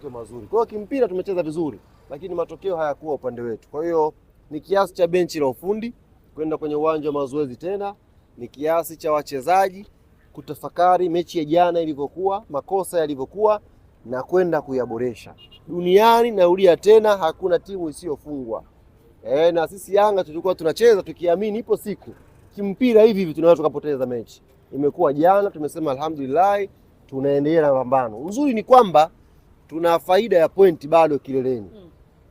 matokeo mazuri. Kwa hiyo kimpira tumecheza vizuri, lakini matokeo hayakuwa upande wetu. Kwa hiyo ni kiasi cha benchi la ufundi kwenda kwenye uwanja wa mazoezi tena, ni kiasi cha wachezaji kutafakari mechi ya jana ilivyokuwa, makosa yalivyokuwa na kwenda kuyaboresha. Duniani, narudia tena, hakuna timu isiyofungwa. Na sisi Yanga tulikuwa tunacheza tukiamini ipo siku kimpira hivi hivi tunaweza tukapoteza mechi. Imekuwa jana, tumesema alhamdulillah, tunaendelea na mapambano. Uzuri ni kwamba tuna faida ya pointi bado kileleni.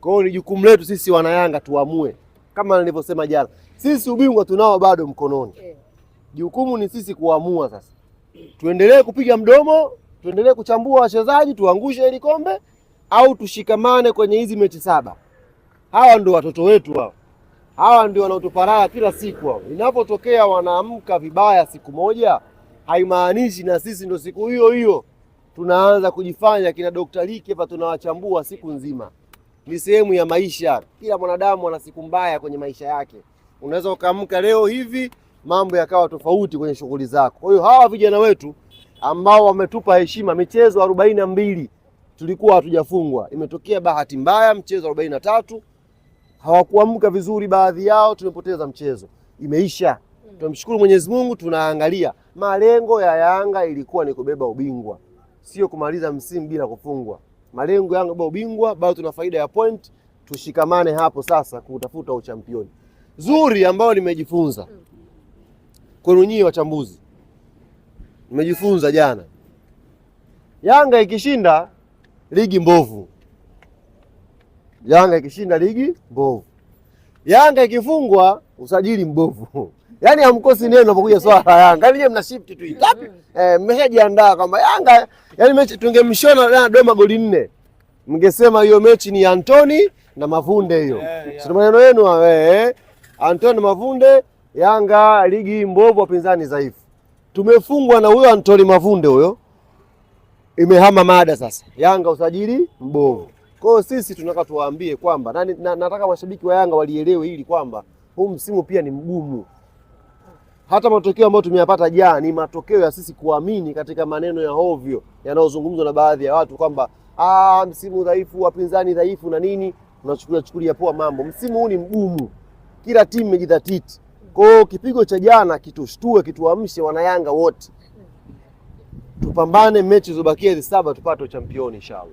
Kwa hiyo ni jukumu letu sisi wanayanga tuamue, kama nilivyosema jana, sisi ubingwa tunao bado mkononi. Jukumu ni sisi kuamua sasa, tuendelee kupiga mdomo, tuendelee kuchambua wachezaji, tuangushe hili kombe au tushikamane kwenye hizi mechi 7. Hawa ndio watoto wetu hao, hawa ndio wanaotupa kila siku hao. Inapotokea wanaamka vibaya siku moja, haimaanishi na sisi ndio siku hiyo hiyo tunaanza kujifanya kina Dr. Liki hapa tunawachambua siku nzima. Ni sehemu ya maisha. Kila mwanadamu ana siku mbaya kwenye maisha yake. Unaweza ukaamka leo hivi mambo yakawa tofauti kwenye shughuli zako. Kwa hiyo hawa vijana wetu ambao wametupa heshima, michezo 42 tulikuwa hatujafungwa. Imetokea bahati mbaya mchezo 43 hawakuamka vizuri baadhi yao, tumepoteza mchezo, imeisha. Tunamshukuru Mwenyezi Mungu. Tunaangalia malengo ya Yanga ilikuwa ni kubeba ubingwa, sio kumaliza msimu bila kufungwa. Malengo Yanga kubeba ubingwa, bado tuna faida ya point. Tushikamane hapo sasa kutafuta uchampioni. Zuri ambayo nimejifunza kwenu nyinyi wachambuzi, nimejifunza jana, Yanga ikishinda ligi mbovu, Yanga ikishinda ligi mbovu, Yanga ikifungwa usajili mbovu. Yaani hamkosi neno unapokuja swala la Yanga. Yaani mna shift tu hii. Mmeshajiandaa kwamba Yanga, yaani mechi tungemshona na Doma goli 4. Mngesema hiyo mechi ni Antoni na Mavunde hiyo. Sio maneno yenu hayo. Antoni na Mavunde, Yanga ligi mbovu, wapinzani dhaifu. Tumefungwa na huyo Antoni Mavunde huyo. Imehama mada sasa. Yanga usajili mbovu. Kwa hiyo sisi tunataka tuwaambie kwamba nataka mashabiki wa Yanga walielewe hili kwamba huu msimu pia ni mgumu. Hata matokeo ambayo tumeyapata jana ni matokeo ya sisi kuamini katika maneno ya hovyo yanayozungumzwa na baadhi ya watu kwamba msimu dhaifu, wapinzani dhaifu na nini, tunachukulia chukulia poa mambo. Msimu huu ni mgumu, kila timu imejidhatiti. Kwa hiyo kipigo cha jana kitushtue, kituamshe wanayanga wote, tupambane mechi zilizobakia hizi 7 tupate uchampioni inshallah.